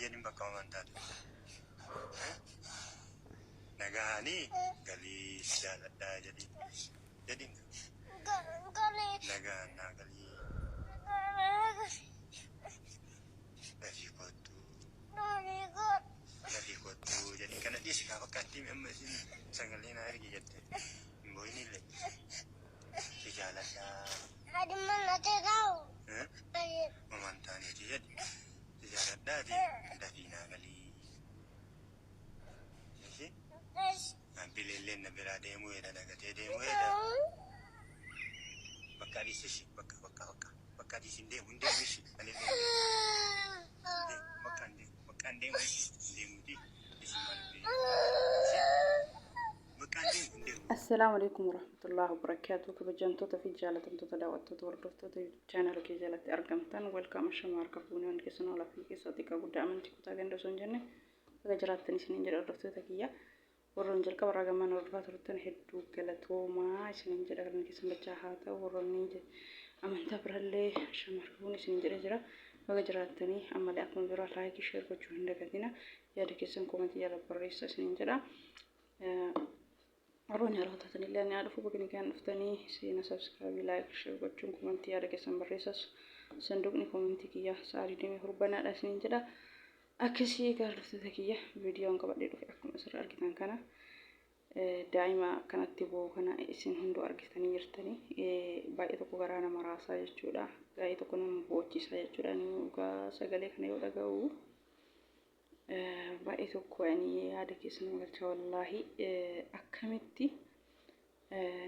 Jedhin bakka homaan taatu. Nagaanii galii si jaaladhaa jedhin. Jedhin. Nagaan naa galii. Dafii kottu. Dafii kottu jedhin. Kana dhiisi kaa bakka atti amma isin sagalee naa ergi jette. Hin boo'inillee. Si jaaladhaa. Homaan taaneeti jedhi. Si jaaladhaati dafii naa galii. Ishi. Bililleen na biraa deemuu heda na gatee deemuu heda. Bakka dhiisi ishi bakka bakka bakka bakka dhiisi hin deemu hin deemu ishi anillee hin deemu bakka hin deemu bakka hin deemu ishi hin deemuuti ishi maal bakka hin deemu hin deemu. Assalaamu alaikum warahmatullahi wabarakatuh. Kabajamtoota fi jaalatamtoota daawwattoota hordoftoota YouTube channel kee jalatti argamtan welcome ashama harka fuunee hundi keessan olaa fi keessaa xiqqaa guddaa amantii kutaa ganda osoo hin jenne baga jiraattan isiniin jedha. Hordoftoota kiyya warroon jalqaba irraa gammaan hordofaa turtan hedduu galatoomaa isiniin jedha. Galanni keessan dachaa haa ta'u. Warroonni amantaa birallee ashama harka fuunee isiniin jedhee jira. Baga jiraattanii ammallee akkuma biraa like share gochuu hin dagatina. Yaada keessan comment jala barreessa isiniin jedha. Warroonni haaraa taatan illee ani haa dhufu, bakka nagaan dhuftanii seena subscribe, like, share gochuun comment yaada keessan barreessas. Sanduuqni comment kiyya sa'a 24 banaadha isiniin jedha. Akkasii egaa hordoftoota kiyya, viidiyoon qabadhee dhufe akkuma asirra argitan kana daa'ima akkanatti boo'u kana isin hunduu argitanii jirtanii. Baay'ee tokko garaa nama raasaa jechuudha. Baay'ee tokko nama boochisaa jechuudha. Ani dhugaa sagalee kana yoo dhaga'u baay'ee tokko ani yaada keessa nama galcha wallaahi. Akkamitti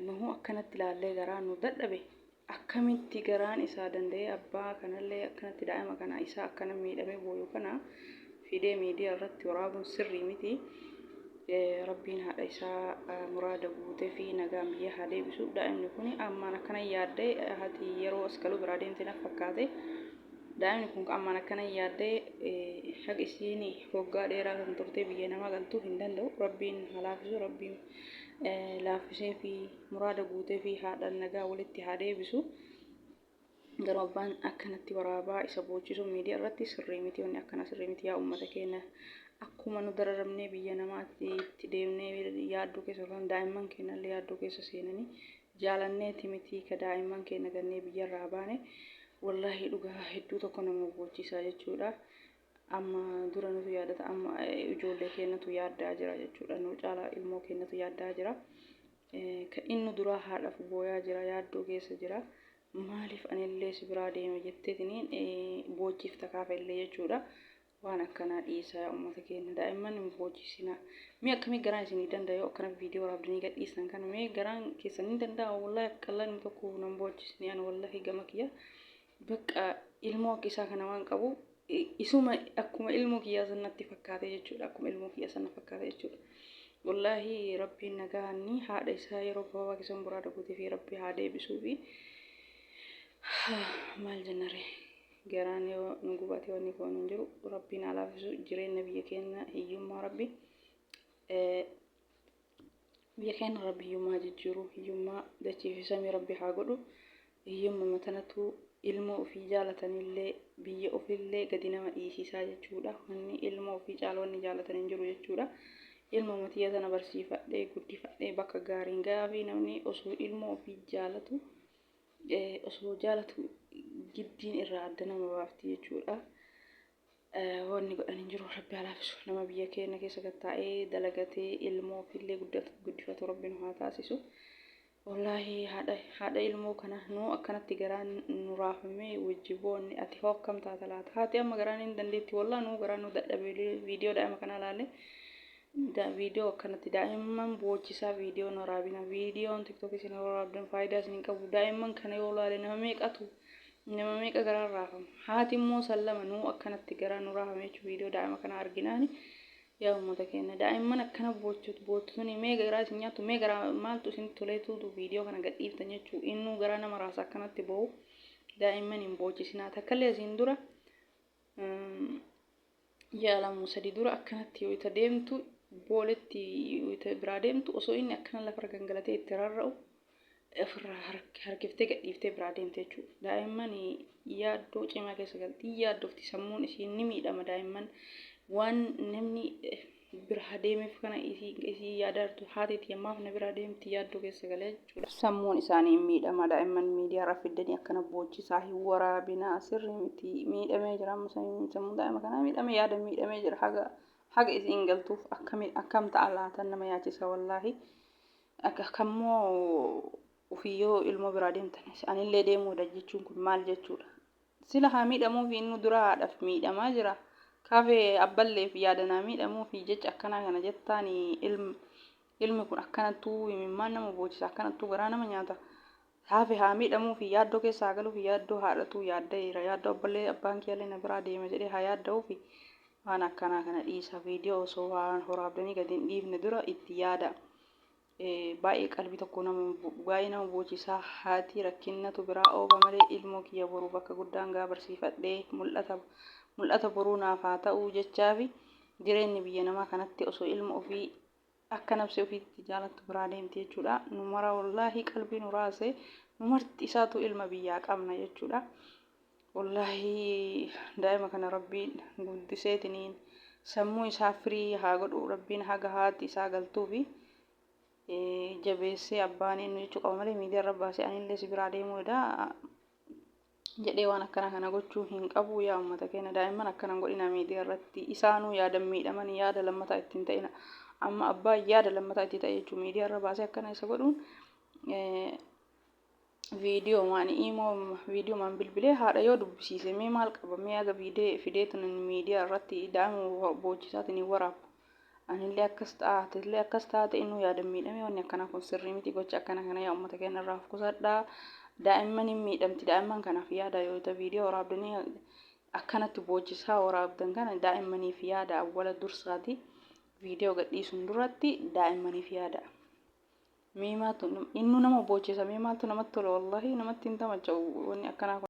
nuhu akkanatti ilaallee garaa nu dadhabe, akkamitti garaan isaa danda'ee abbaa kanallee akkanatti daa'ima kana isaa akkana miidhamee booyu kana fidee miidiyaa irratti waraabuun sirrii miti. Rabbiin haadha isaa muraada guutee fi nagaan biyya haa deebisu. Daa'imni kun ammaan akkana yaaddee haati yeroo as galuu biraa deemte na fakkaate. Daa'imni kun ammaan akkana yaaddee haqa isiin waggaa dheeraa kan turtee biyya namaa galtuu hin danda'u. Rabbiin haa laaffisu, Rabbiin laaffisee fi muraada guutee fi haadha nagaa walitti haa deebisu. Garuu abbaan akkanatti waraabaa isa boochisu miidiyaa irratti sirrii miti. Wanni akkana sirrii miti yaa uummata keenya. Akkuma nu dararamnee biyya namaatti itti deemnee yaaddoo keessa turan, daa'imman keenyallee yaaddoo keessa seenanii jaalanneeti miti ka daa'imman keenya gannee biyyarraa baane. Wallaahi dhugaa hedduu tokko nama boochisaa jechuudha. Amma dura nutu yaadata, amma ijoollee keenyatu yaaddaa jira jechuudha. Nu caalaa ilmoo keenyatu yaaddaa jira. Ka inni duraa haadhaaf booyaa jira, yaaddoo keessa jira. Maaliif anillee si biraa deema jetteetiniin boochifta kaafa illee jechuudha. Waan akkanaa dhiisaa yaa uummata keenya, daa'imman hin boochisinaa. Mee akkamii garaan isinii danda'a yoo akkana viidiyoo waraabdanii gadhiistan kana? Mee garaan keessan ni danda'a? Wallahi akka ilma tokko nan boochisne ani wallahi gama kiyya. Bakka ilmoo akka isaa kana waan qabu isuma akkuma ilmoo kiyyaa san natti fakkaate jechuudha. Akkuma ilmoo kiyyaa san na fakkaate jechuudha. Wallaahi rabbiin nagaanni haadha isaa yeroo gabaabaa keessa muraada guutee fi rabbi haa deebisuu fi maal jennare, garaan yoo nu gubate wanni goonu hin jiru. Rabbiin haa laaffisu jireenya biyya keenya, hiyyummaa rabbi biyya keenya rabbi hiyyummaa jijjiiru, hiyyummaa dachii fi samii rabbi haa godhu. Hiyyummaa tanatu ilmoo ofii jaalatanillee biyya ofiillee gadi nama dhiisisaa jechuudha. Wanni ilmoo ofii caalu wanni jaalatan hin jiru jechuudha. Ilmoo matiyya tana barsiifadhee guddifadhee bakka gaariin gahaa fi namni osoo ilmoo ofii jaalatu osoo jaalatu giddiin irraa adda nama baafti jechuudha. Wanni godhan hin jiru, rabbi haa laaffisu. Nama biyya keenya keessa gattaa'ee dalagatee ilmoo ofiillee guddifatu rabbi nu haa taasisu. Wallaahi haadha ilmoo kana nuu akkanatti garaan nu raafamee wajji boonne, ati hoo akkam taata laata? Haati amma garaan hin dandeetti. Wallaahi nuu garaan nu dadhabe viidiyoo daa'ima kanaa laalle. Viidiyoo akkanatti daa'imman boochisaa viidiyoo nu waraabina. Viidiyoon TikTok isin waraabdan faayidaa isin hin qabu. Daa'imman kana yoo laale nama meeqatu, nama meeqa garaan raafama? Haati immoo sallama nuu akkanatti garaan nu raafame jechuun viidiyoo daa'ima kana arginaani. Yaa uummata keenya, daa'imman akkana boochutu boottuni mee garaa isin nyaattu? Mee garaa maaltu isin toleetuutu viidiyoo kana gadhiiftan jechuu? Innuu garaa nama raasa akkanatti boo'u. Daa'imman hin boochisinaa. Takkallee asiin dura ji'a 2 3 dura akkanatti yoo ita deemtu booletti yoo ita biraa deemtu osoo inni akkana lafarra gangalatee itti rarra'u ofirraa harkiftee gadhiiftee biraa deemte jechuudha. Daa'imman yaaddoo cimaa keessa galti. Yaaddofti sammuun ishii ni miidhama daa'imman. Waan namni biraa deemeef kana isii yaadaa jirtu haati tiyya maaf na biraa deemti yaaddoo keessa galee jechuudha. Sammuun isaanii hin miidhama daa'imman miidiyaa irra fiddanii akkana boochisaa hin waraabinaa sirrii miti miidhamee jira amma sammuun daa'ima kanaa miidhamee yaada miidhamee jira haga haga isiin galtuuf akkami akkam ta'a laatan nama yaachisa wallaahi akkammoo ufii yoo ilmoo biraa deemtan anillee deemuudha jechuun kun maal jechuudha. Sila haa miidhamuufi innu dura haadhaf miidhamaa jira. Kafe abballeef yaadan haa miidhamuufi jecha akkanaa kana jettaani ilmi kun akkanattuu imimmaan nama boochisa akkanattuu garaa nama nyaata. Hafe haa miidhamuufi yaaddoo keessa haa galuufi yaaddoo haadhatuu yaaddayeera yaaddoo abballee abbaan kiyyallee na biraa deema jedhee haa yaadda'uufi waan akkanaa kana dhiisa viidiyoo osoo waan horaabdanii gadi hin dhiifne dura itti yaada. Baay'ee qalbii tokko nama baay'ee nama boochisaa haati rakkinnatu biraa oofa malee ilmoo kiyya boru bakka guddaan gaa barsiifadhee mul'ata mul'ata boruu naaf haa ta'uu jechaafi jireenyi biyya namaa kanatti osoo ilma ofii akka nafsee ofiitti jaalattu biraa deemti jechuudha nu mara wallaahi qalbii nu raase nu marti isaatu ilma biyyaa qabna jechuudha wallaahi daa'ima kana rabbiin guddiseetiniin sammuu isaa firii haa godhu rabbiin haga haati isaa galtuufi jabeessee abbaan eenyu jechuu qaba malee miidiyaa irra baasee anillee si biraa deemuu edaa jedhee waan akkana kana gochuu hin qabu. Yaa uummata keenya, daa'imman akkana hin godhina miidiyaa irratti. Isaanuu yaada miidhaman yaada lammataa ittiin ta'ina. Amma abbaan yaada lammataa itti ta'e jechuun miidiyaa irra baasee akkana isa godhuun viidiyoomaan imoo viidiyoomaan bilbilee haadha yoo dubbisiise mee maal qaba? Mee aga viidiyoo fideetu miidiyaa irratti daa'ima boochisaatiin hin waraabu. Anillee akkas ta'a, atillee akkas taate, innuu yaada miidhamee. Wanni akkanaa kun sirrii miti. Gocha akkana kana yaa uummata keenya irraa of qusadhaa. Daa'imman hin miidhamti. Daa'imman kanaaf yaada. Yoo ta'u viidiyoo waraabdanii akkanatti boochisaa waraabdan kana daa'immaniif yaada. Awwala dursaati viidiyoo gadhiisuun duratti daa'immaniif yaada. Mee maaltu innuu nama boochisa? Mee maaltu namatti tola? Wallaahi namatti hin tamacha'u wanni akkanaa kun.